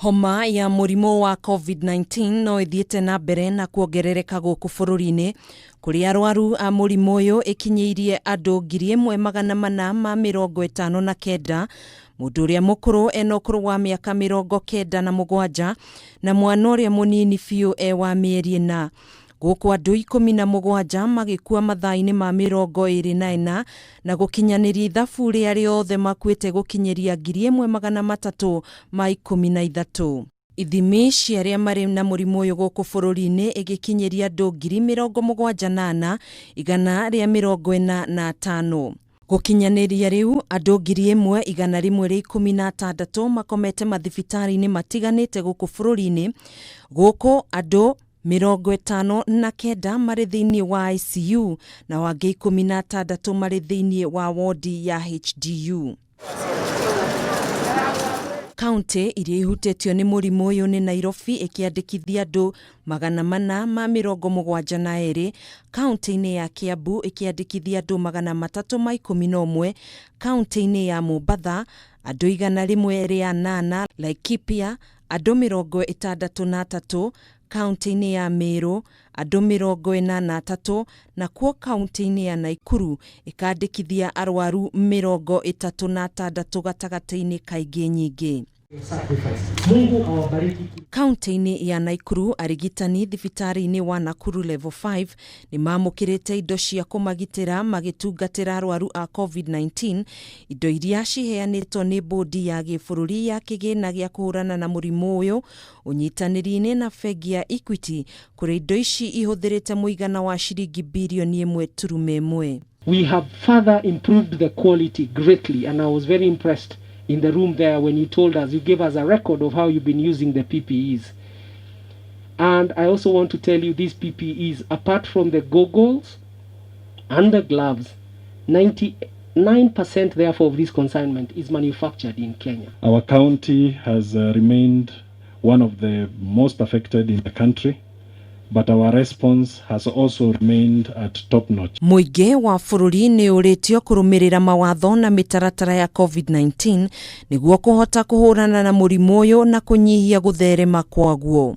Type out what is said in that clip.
Homa ya mũrimũ wa COVID-19 no ĩthiĩte na mbere na kuongerereka gũkũ bũrũri-inĩ, kũrĩa arwaru a mũrimũ ũyũ ĩkinyĩirie andũ 1459, mũndũ ũrĩa mũkũrũ ena ũkũrũ wa mĩaka 97 na mwana ũrĩa mũnini biũ e wa mĩeri 4. Gũkũ andũ 17 magĩkua mathaa-inĩ ma 24 na gũkinyanĩria ithabu rĩa arĩa othe makuĩte gũkinyĩria 1313. Ithimi cia arĩa marĩ na mũrimũ ũyũ gũkũ bũrũri-inĩ ĩgĩkinyĩria andũ 74,145. Gũkinyanĩria rĩu, andũ 1,116 makomete mathibitarĩ-inĩ matiganĩte gũkũ bũrũri-inĩ, gũkũ andũ 59 marĩ thĩinĩ wa ICU nao angĩ 16 marĩ thĩinĩ wa wodi ya HDU. Kauntĩ iria ihutĩtio nĩ mũrimũ ũyũ nĩ Nairobi ĩkĩandĩkithia andũ 472, kauntĩ-inĩ ya Kiambu ĩkĩandĩkithia andũ 311, kauntĩ-inĩ ya Mombatha andũ 108, Laikipia andũ 63, kauntĩ-inĩ ya Meru andũ 43, nakuo kauntĩ-inĩ ya Nakuru ĩkandĩkithia arwaru 36 gatagatĩ-inĩ ka ingĩ nyingĩ. Kauntĩ-inĩ ya Nakuru, arigitani thibitarĩ-inĩ wa Nakuru Level 5 nĩ mamũkĩrĩte indo cia kũmagitĩra magĩtungatĩra arwaru a COVID-19, indo iria ciheanĩtwo nĩ bodi ya gĩbũrũri ya kĩgĩna gĩa kũhũrana na mũrimũ ũyũ ũnyitanĩri-inĩ na bengi ya Equity, kũrĩa indo ici ihũthĩrĩte mũigana wa ciringi birioni 1.1. We have further improved the quality greatly, and I was very impressed in the room there when you told us, you gave us a record of how you've been using the PPEs. And I also want to tell you these PPEs, apart from the goggles and the gloves, 99% therefore of this consignment is manufactured in Kenya. Our county has remained one of the most affected in the country, but our response has also remained at top notch. Mũingĩ wa bũrũri nĩ ũrĩtio kũrũmĩrĩra mawatho na mĩtaratara ya COVID-19 nĩguo kũhota kũhũrana na mũrimũ ũyũ na kũnyihia gũtherema kwaguo.